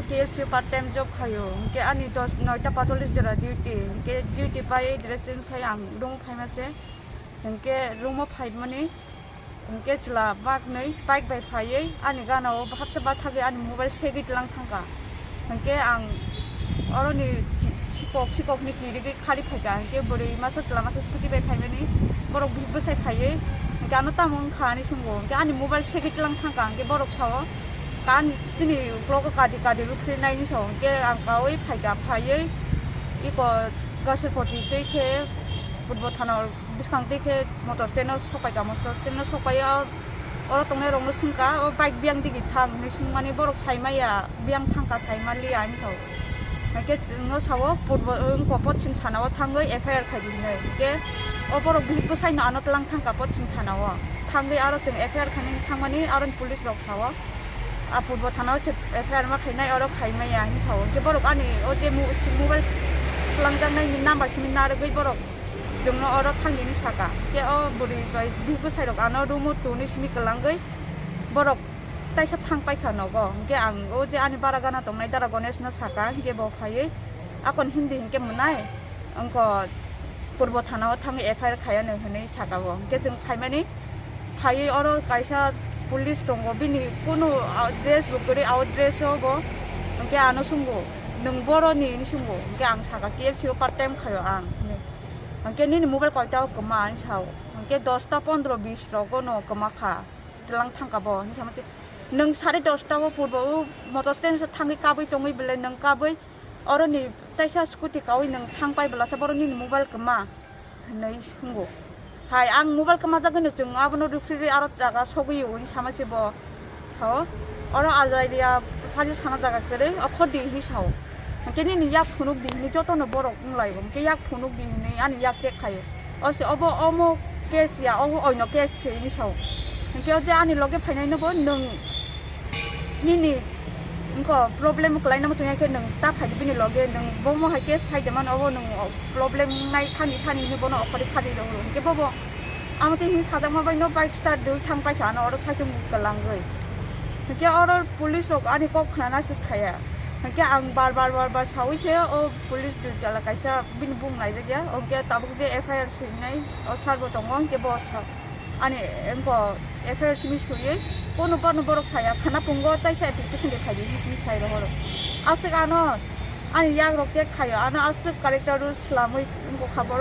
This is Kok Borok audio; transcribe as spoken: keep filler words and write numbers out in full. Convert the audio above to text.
K F C part time job khayo, hwnkhe ani dos, noita pacholis jora duty, hwnkhe duty pai dressing khai ang room phaima se, hwnkhe room o phaimani, hwnkhe chwla baknwi bike bai phaiwi ani gana o hapsa bathagwi ani mobile segwi tlang thangkha, hwnkhe ang oroni chi-, sikok sikokni kirigwi khari phaikha, hwnkhe bwrwi masa chwla masa scooty bai phaimani borok bwsai phaiwi, hwnkhe ano tamo wngkha ani swngo, hwnkhe ani mobile segwi tlang thangkha, hwnkhe borok sao, "Kan chini uklogo kadi kadi rukri nai," hinwi sao, hwnkhe ang kaui phaikha, phaiwi iko Gaserpoti twi khe Purbo thana bwskang twi khe motor stand o sopaikha, motor stand o sopai o oro tongnai rokno swngkha, "O bike biyang digi thang?" hinwi swngmani borok saimaya, "Biyang thangkha, saimaliya," hinwi sao. Hwnkhe chwngno sao Purbo, wngkha Poschim thana o thangwi F I R khaidi hinwi. Hwnkhe o borok bihik bwsaino ano tlang thangkha Poschim thana o. Thangwi aro chwng F I R khainani thangmani aroni police rok sao. A Purbo thana o se F I R ma khainai, oro khaimaya hinwi sao. Hwnkhe borok ani o je mu-, si mobile twlangjaknaini number simi narwgwi borok chwngno oro thangdi hinwi saka. Hwnkhe o bwrwi bai bihik bwsai rok ano room o tongwi simi kwlangwi borok taisa thang paikha nogo. Hwnkhe ang o je ani bara gana tongnai dara Ganesh no saka, hwnkhe bo phaiwi akon hindi hwnkhe mwnai, wngkha Purbo thana o thangwi F I R khaiya no hinwi saka bo. Hwnkhe chwng phaimani phaiwi oro kaisa police tongo, bini kunu, ah, dress bo kwrwi, out dress o bo. Hwnkhe ano swngo, "Nwng boroni?" hinwi swngo. Hwnkhe ang saka, "K F C o part time khaio ang," hinwi. Hwnkhe, "Nini mobile koita o kwma?" hinwi sao. Hwnkhe, "Dosta pondro bis rogo no kwma kha." Tlang thangkha bo, hinwi sama se, "Nwng sare dosta o Purbo o motor stand o thangwi kabwi tongwi belai nwng kabwi oroni taisa scooty kaui nwng thang pai belasa borok nini mobile kwma?" hinwi swngo. Hai, ang mobile kwmajagwino chwng abono rifriri aro jaga sogwi o hinwi sama se bo. Sao, oro Azairia phali sana jaga kwrwi, okhordi hinwi sao. Hwnkhe nini yak phunukdi hinwi jotono borok wnglaio, hwnkhe yak phunukdi hinwi ani yak check khaio. O se obo omo case ya, obo oino case se hinwi sao. Hwnkhe o je ani loge phainaino bo nwng nini wngkha problem kwlaina muchungya khe nwng ta phaidi bini loge, nwng bomo hai case saide mano, obo nwng problem nai thani thani hinwi bono okhorwi khadi rw hwnkhe bobo Amo tei hinwi sajakma bai no bike start rwui thang paikha ano oro saichung kwlangwi. Hwnkhe oro police rok ani kok khnana se saya. Hwnkhe ang bar bar bar bar saui se o police duitala kaisa bini bung naijakya. Hwnkhe tabuk je F I R swinai o sir bo tongo, hwnkhe bo sa ani wngkha F I R simi swiwi kono bono borok saya khana pungo taisa application de khaidi hinwi sai rohoro. Aswk ano ani yak rok khe khaio, ano aswk character rw swlamwi wngkha borok.